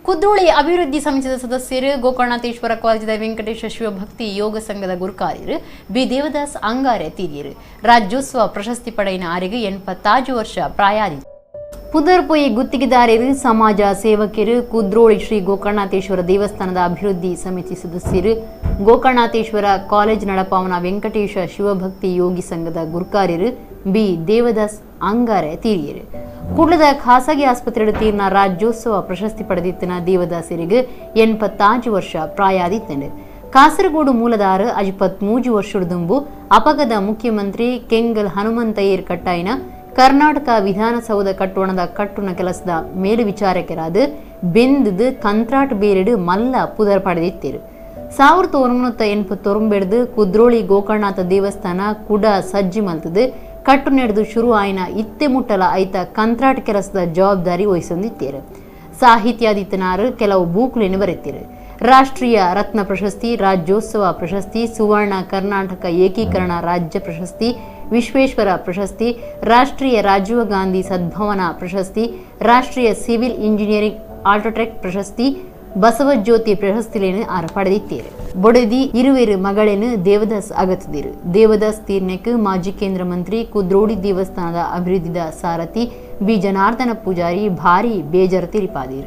ಕುದ್ರೋಳಿ ಅಭಿವೃದ್ಧಿ ಸಮಿತಿಯ ಸದಸ್ಯರು ಗೋಕರ್ಣಾಥೇಶ್ವರ ಕಾಲೇಜಿದ ವೆಂಕಟೇಶ ಶಿವಭಕ್ತಿ ಯೋಗ ಸಂಘದ ಗುರುಕಾರ್ಯರು ಬಿ ದೇವದಾಸ್ ಅಂಗಾರೆ ತೀರಿಯರು. ರಾಜ್ಯೋತ್ಸವ ಪ್ರಶಸ್ತಿ ಪಡೆಯಿನ ಆರಿಗೆ 85 ವರ್ಷ ಪ್ರಾಯಾದಿ. ಪುದರ್ಪೊಯಿ ಗುತ್ತಿಗೆದಾರರು, ಸಮಾಜ ಸೇವಕರು, ಕುದ್ರೋಳಿ ಶ್ರೀ ಗೋಕರ್ಣಾಥೇಶ್ವರ ದೇವಸ್ಥಾನದ ಅಭಿವೃದ್ಧಿ ಸಮಿತಿ ಸದಸ್ಯರು, ಗೋಕರ್ಣಾಥೇಶ್ವರ ಕಾಲೇಜ್ ನಡಪಾವನ ವೆಂಕಟೇಶ ಶಿವಭಕ್ತಿ ಯೋಗಿ ಸಂಘದ ಗುರುಕಾರ್ಯರು ಬಿ ದೇವದಾಸ್ ಅಂಗಾರೆ ತೀರಿಯರು. ಕುಡ್ಲದ ಖಾಸಗಿ ಆಸ್ಪತ್ರೆ ತೀರ್ನ ರಾಜ್ಯೋತ್ಸವ ಪ್ರಶಸ್ತಿ ಪಡೆದಿತ್ತಿನ ದೇವದಾಸರಿಗೆ 85 ವರ್ಷ ಪ್ರಾಯಾದಿತ್ತಂಡು. ಕಾಸರಗೋಡು ಮೂಲದಾರ 53 ವರ್ಷದುಂಬು ಅಪಗದ ಮುಖ್ಯಮಂತ್ರಿ ಕೆಂಗಲ್ ಹನುಮಂತಯ್ಯರ್ ಕಟ್ಟಾಯಿನ ಕರ್ನಾಟಕ ವಿಧಾನಸೌಧ ಕಟ್ಟೋಣದ ಕಟ್ಟುನ ಕೆಲಸದ ಮೇಲುವಿಚಾರಕರಾದ ಬೆಂದದು ಕಂತ್ರಾಟ್ ಬೇರೆಡು ಮಲ್ಲ ಪುದರ್ ಪಡೆದಿತ್ತೇರು. 1989 ಕುದ್ರೋಳಿ ಗೋಕರ್ಣನಾಥ ದೇವಸ್ಥಾನ ಕುಡ ಸಜ್ಜಿ ಮಲ್ತದು ಕಟ್ಟು ನಡೆದು ಶುರು ಆಯ್ನ ಇತ್ತೆ ಮುಟ್ಟಲ ಐತ ಕಂತ್ರಾಟ್ ಕೆಲಸದ ಜವಾಬ್ದಾರಿ ವಹಿಸೊಂದಿತ್ತೇರು. ಸಾಹಿತ್ಯಾದಿತ್ತನಾರು ಕೆಲವು ಬೂಕುಲೇನು ಬರೆತಿರು. ರಾಷ್ಟ್ರೀಯ ರತ್ನ ಪ್ರಶಸ್ತಿ, ರಾಜ್ಯೋತ್ಸವ ಪ್ರಶಸ್ತಿ, ಸುವರ್ಣ ಕರ್ನಾಟಕ ಏಕೀಕರಣ ರಾಜ್ಯ ಪ್ರಶಸ್ತಿ, ವಿಶ್ವೇಶ್ವರ ಪ್ರಶಸ್ತಿ, ರಾಷ್ಟ್ರೀಯ ರಾಜೀವ್ ಗಾಂಧಿ ಸದ್ಭವನ ಪ್ರಶಸ್ತಿ, ರಾಷ್ಟ್ರೀಯ ಸಿವಿಲ್ ಇಂಜಿನಿಯರಿಂಗ್ ಆಲ್ಟ್ರಾಟೆಕ್ ಪ್ರಶಸ್ತಿ, ಬಸವಜ್ಯೋತಿ ಪ್ರಶಸ್ತಿಲೇನು ಆರ ಪಡೆದಿತ್ತೇರು. ಬೊಡೆದಿ ಇರುವೆರು ಮಗಳೇನು ದೇವದಾಸ್ ಅಗತ್ತಿದಿರು. ದೇವದಾಸ್ ತೀರ್ನೆಕ್ ಮಾಜಿ ಕೇಂದ್ರ ಮಂತ್ರಿ ಕುದ್ರೋಳಿ ದೇವಸ್ಥಾನದ ಅಭಿವೃದ್ಧಿದ ಸಾರಥಿ ಬಿ ಜನಾರ್ದನ ಪೂಜಾರಿ ಭಾರಿ ಬೇಜಾರು ತಿರಿಪಾದಿರು.